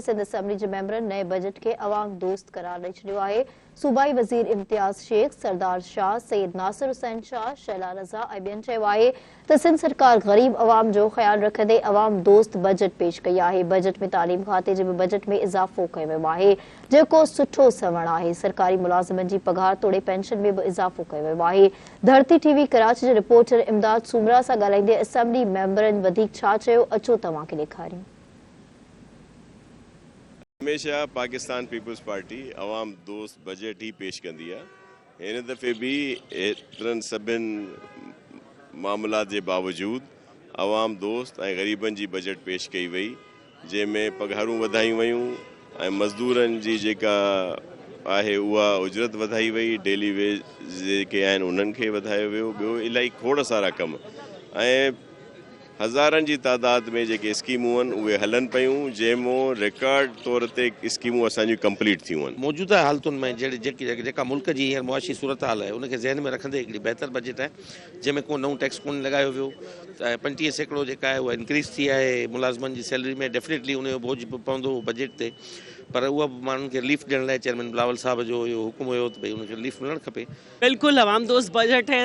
Sindh assembly جي ميمبرن نئين بجيٽ کي عوام دوست قرار ڏئي ڇڏيو آهي. صوبائي وزير امتياز شيخ، سردار شاهه، سيد ناصر حسين شاهه، شهلا رضا ۽ ٻين چيو آهي ته سنڌ سرڪار غريب عوام جو خيال رکندي عوام دوست بجيٽ پيش ڪئي آهي، بجيٽ ۾ تعليم کاتي جي به بجيٽ ۾ اضافو ڪيو ويو آهي جيڪو سٺو سنوڻ آهي، سرڪاري ملازمن جي پگهار توڙي پينشن ۾ به اضافو ڪيو ويو آهي. ڌرتي ٽي وي ڪراچي جي رپورٽر امداد سومرا سان ڳالهائيندي اسيمبلي ميمبرن وڌيڪ ڇا چيو اچو توهان کي ڏيکاريون. هميشه پاڪستان پيپلز پارٽي عوام دوست بجيٽ ئي پيش ڪندي آهي، هن دفعي به ايترن سڀن معاملات جي باوجود عوام دوست ۽ غريبن جي بجيٽ پيش ڪئي وئي، جنهن ۾ پگهارون وڌايون ويون ۽ مزدورن جي جيڪا آهي اها اجرت وڌائي وئي، ڊيلي ويج جيڪي آهن انهن کي وڌايو ويو، ٻيو الائي کوڙ سارا ڪم ۽ هزارن جي تعداد ۾ جيڪي اسڪيمون آهن اهي هلن پيون جنهن مون رڪارڊ طور تي اسڪيمون اسان جون ڪمپليٽ ٿيون آهن. موجوده حالتن ۾ جهڙي جيڪي جيڪا ملڪ جي هينئر معاشي صورتحال آهي ان کي ذهن ۾ رکندي هڪڙي بهتر بجيٽ آهي جنهن ۾ ڪو نئون ٽيڪس ڪونه لڳايو ويو ۽ 35% جيڪا آهي اها انڪريز ٿي آهي ملازمن جي سيلري ۾ ڊيفنيٽلي ان جو بوجهه به پوندو بجيٽ تي پر اها به ماڻهن کي رليف ڏيڻ لاء چيئرمين بلاول صاحب جو اهو حڪم هيو ته ڀئي ان کي رليف ملڻ کپي. बिल्कुल अवाम दोस्त बजट है,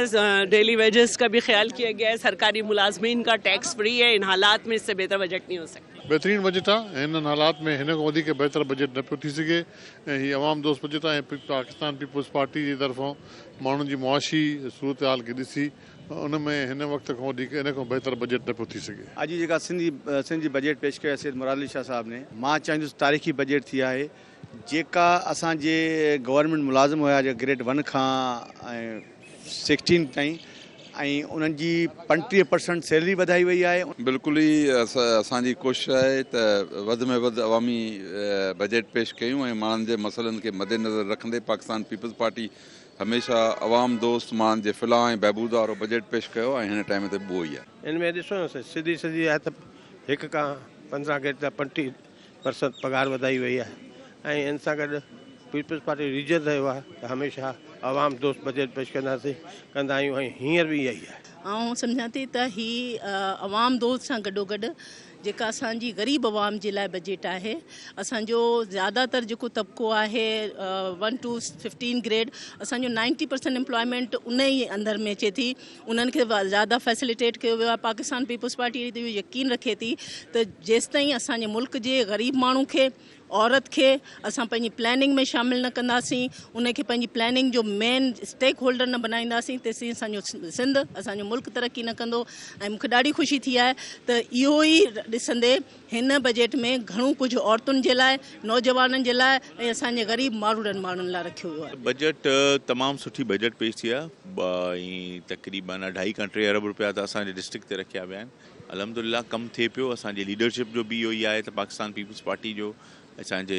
डेली वेजेस का भी ख्याल किया गया है, सरकारी मुलाजमीन का टैक्स फ्री है। इन हालात में इससे बेहतर बजट नहीं हो सकता। बेहतरीन बजट आहे, हिननि हालात में हिन खां वधीक बहितर बजट न पियो थी सघे ऐं हीअ अवाम दोस्त बजट आहे ऐं पाकिस्तान पीपल्स पार्टी जे तरफ़ां माण्हुनि जी मुआशी सूरत हाल खे ॾिसी उन में हिन वक़्त खां वधीक इन खां बहितर बजट न पियो थी सघे। अॼु जेका सिंध जी बजट पेश कई आहे सैयद मुराद अली शाह साहब ने, मां चाहींदुसि तारीख़ी बजट थी आहे। जेका असांजे गवर्नमेंट मुलाज़िम हुया जेका ग्रेड 1 खां ऐं 16 ताईं ऐं उन्हनि जी 35% सैलरी वधाई वई आहे। बिल्कुलु ई असांजी कोशिश आहे त वधि में वधि अवामी बजट पेश कयूं ऐं माण्हुनि जे मसइलनि खे मद्देनज़र रखंदे पाकिस्तान पीपल्स पार्टी हमेशह अवाम दोस्त माण्हुनि जे फलाह ऐं बहबूद वारो बजट पेश कयो ऐं हिन टाइम ते बि उहो ई आहे। इन में ॾिसो न सिधी सिधी आहे त 1 खां 15 ग्रेड त 35% पघार वधाई वई आहे ऐं इन सां गॾु पीपल्स पार्टी रीजन रहियो आहे त हमेशह अवाम दोस्त बजट पेश कंदासीं, कंदा आहियूं ऐं हींअर बि इहा ई आहे। आउं सम्झां थी त ही अवाम दोस्त सां गॾोगॾु जेका असांजी ग़रीब अवाम जे लाइ बजट आहे, असांजो ज़्यादातर जेको तबिको आहे 1 टू 15 ग्रेड, असांजो 90% एम्प्लॉयमेंट उन ई अंदर में अचे थी, उन्हनि खे ज़्यादा फैसिलिटेट कयो वियो आहे। पाकिस्तान पीपल्स पार्टी इहो यकीन रखे थी त जेसिताईं असांजे मुल्क जे ग़रीब माण्हू खे, औरत खे असां पंहिंजी प्लानिंग में शामिल न कंदासीं, उनखे पंहिंजी प्लानिंग जो मेन स्टेक होल्डर न बनाईंदासीं, तेसीं असांजो सिंध, असांजो मुल्क तरक़ी न कंदो। ऐं मूंखे ॾाढी ख़ुशी थी आहे त इहो ई ॾिसंदे हिन बजट में घणो कुझु औरतुनि जे लाइ, नौजवाननि जे लाइ ऐं असांजे ग़रीब मारूड़नि माण्हुनि लाइ रखियो वियो आहे। बजट तमामु सुठी बजट पेश थी आहे ऐं तक़रीबन 2.5 खां 3 अरब रुपया त असांजे डिस्ट्रिक्ट ते रखिया विया आहिनि। अल्हम्दुलिल्लाह कमु थिए पियो। असांजी लीडरशिप जो बि इहो ई आहे त पाकिस्तान पीपल्स पार्टी जो, असांजे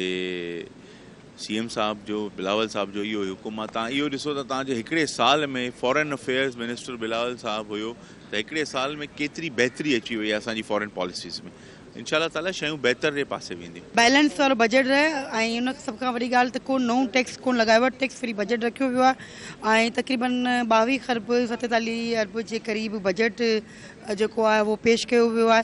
सीएम साहब जो, बिलावल साहब जो इहो हुकुम आहे। तव्हां इहो ॾिसो त तव्हांजे हिकिड़े साल में फॉरेन अफेयर्स मिनिस्टर बिलावल साहब हुयो त हिकिड़े साल में केतिरी बहितरी अची वई आहे असांजी फॉरेन पॉलिसीज़ में। इंशा ताला शयूं बहितर जे पासे वेंदियूं। बैलेंस वारो बजट रहे ऐं उन सभ खां वॾी ॻाल्हि त को नओं टैक्स कोन लॻायो आहे, टैक्स फ्री बजट रखियो वियो आहे ऐं तक़रीबन 22 खरब 47 अरब जे क़रीब बजट जेको आहे उहो पेश कयो वियो आहे।